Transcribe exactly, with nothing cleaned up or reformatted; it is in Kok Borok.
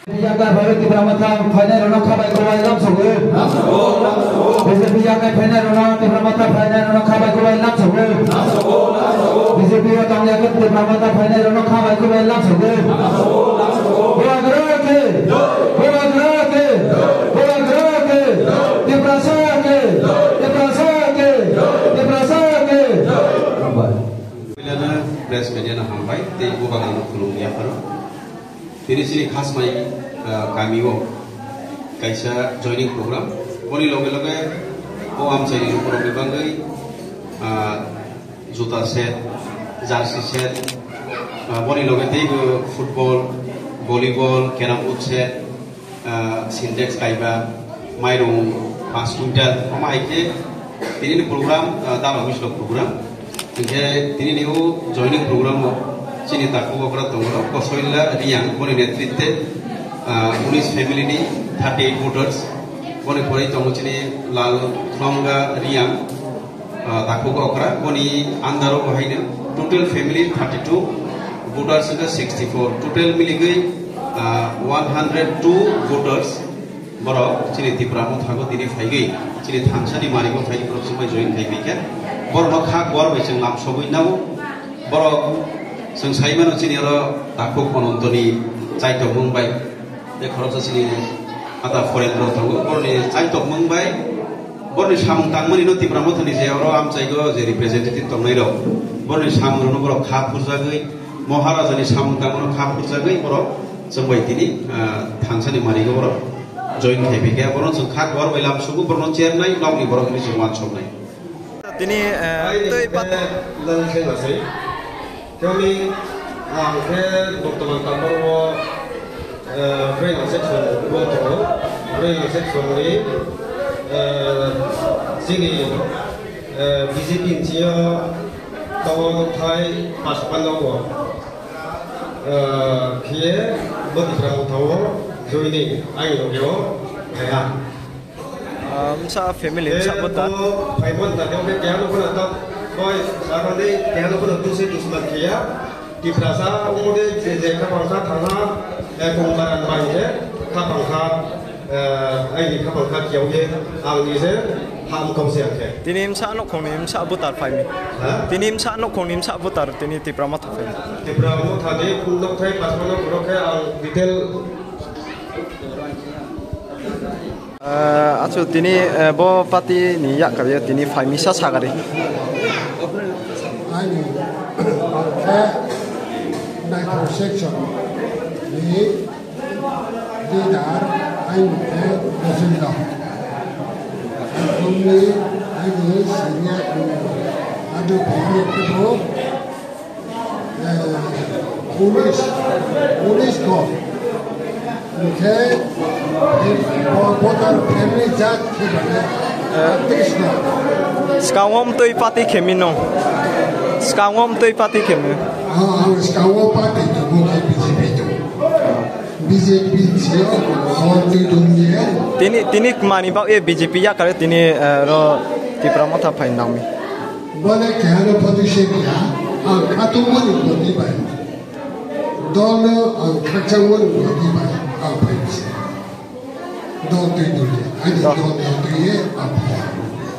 Yakai phairok Tipra Motha phainai rokno khabai khulai lamsogo. B J P yakai phainai rokno Tipra Motha phainai rokno khabai khulai lamsogo. B J P o tong yakai Tipra Motha phainai rokno khabai khulai lamsogo. Bubagra ke, Bubagra ke, Bubagra ke, Tiprasa ke, Tiprasa ke, Tiprasa ke. Puilano press media no hambai tei Bubagrano khulumya phano. Tini chini Khasmai, ah, kamio kaisa joining program. Boni loge loge o amchaini lukurokni bagwi, ah, juta set, jersey set, ah, boni loge teibo football, volleyball, carrom board set, ah, Sintex kaiba, mairung paanch quintal, omo hai khe tinini program, ah, dara wislo program. Hinkhe tinini o joining program o chini takhuk okra tongo, Kosoila Riang, boni netritwe, ah, unis family ni thirty eight voters, boni pore tongo chini Lal Thonga Riang, ah, takhuk okra, boni under o haino total family thirty two, voters wngkha sixty four, total miligwi, ah, one hundred two voters. Borok chini Tipra Motha go tini phaigwi, chini thansani marigo phaigwi borok chwngbai join khai phaikha. Borokno kha kuar bai chwng lam sogwi nao. Borok chwng sai mano chini oro takhuk Onontoni chaitokmung bai. Tei khoroksa chini ata foreign rok tongo. Borokni chaitokmung bai, borokni samung tangmani no Tipra Mothani je oro amchai go je representative tongnai rok. Borokni samung rokno borok kha phurjagwi, Maharajani samung tangmano kha phurjagwi borok chwngbai tini, ah, thansani marigo borok join khai phaikha. Borokno chwng kha kuar bai lam sugo, borokno chernai, nokni borok hinwi chwng uansuknai. Tini, eh, tei pat- Kami, ah, khe bortoman Tamborbo, eh, Breng section bo tongo. Breng section ni, eh, chini, eh, B J P ni sio tongo thai pas pano bo. Ah, khe bo Tipra Motha o joining ani loge o phaiya. Ah, msa family, msa bota. Phaimon ta khe keha no khuna ta, boi, sakani keha no khuna dusai dusman khe ya. Tiprasa omo de je, je kha pangkha thangha, eh, kung baran bai je, kha pangkha, eh, aini kha pangkha kiyau ye, ang ni je, ham kau se ang khe. Tini msa nokhong ni msa bota phaimi. Ha? Tini msa nokhong ni msa bota tini Tipra Motha. Tipra Motha ni phunukthai pasmano borok khe ang detail. Ah, achu tini, eh, bo party ni yakkar tini phaimisa sagari. Ani khe naithok section ni leader ani khe Govinda. Ani senior ani khe Unis, unis ko. Hingkhe, bo-, voter family jat khe bane, tris no. Skangom twi party khemi no. Skangom twi party khemi. Ah, ang skangom party to bo khe B J P to. B J P sio, dol twi dol niya. Tini, tini mani bak e B J P yakare tini, eh, ro Tipra Motha phai nangmi. Bole kehano photo se kha, ang khatungmani bwtwi bai. Dolno ang khakchangmani bwtwi bai, ang phaimse. Dol twi dol ya, ani dol dol twi ye, ang phai.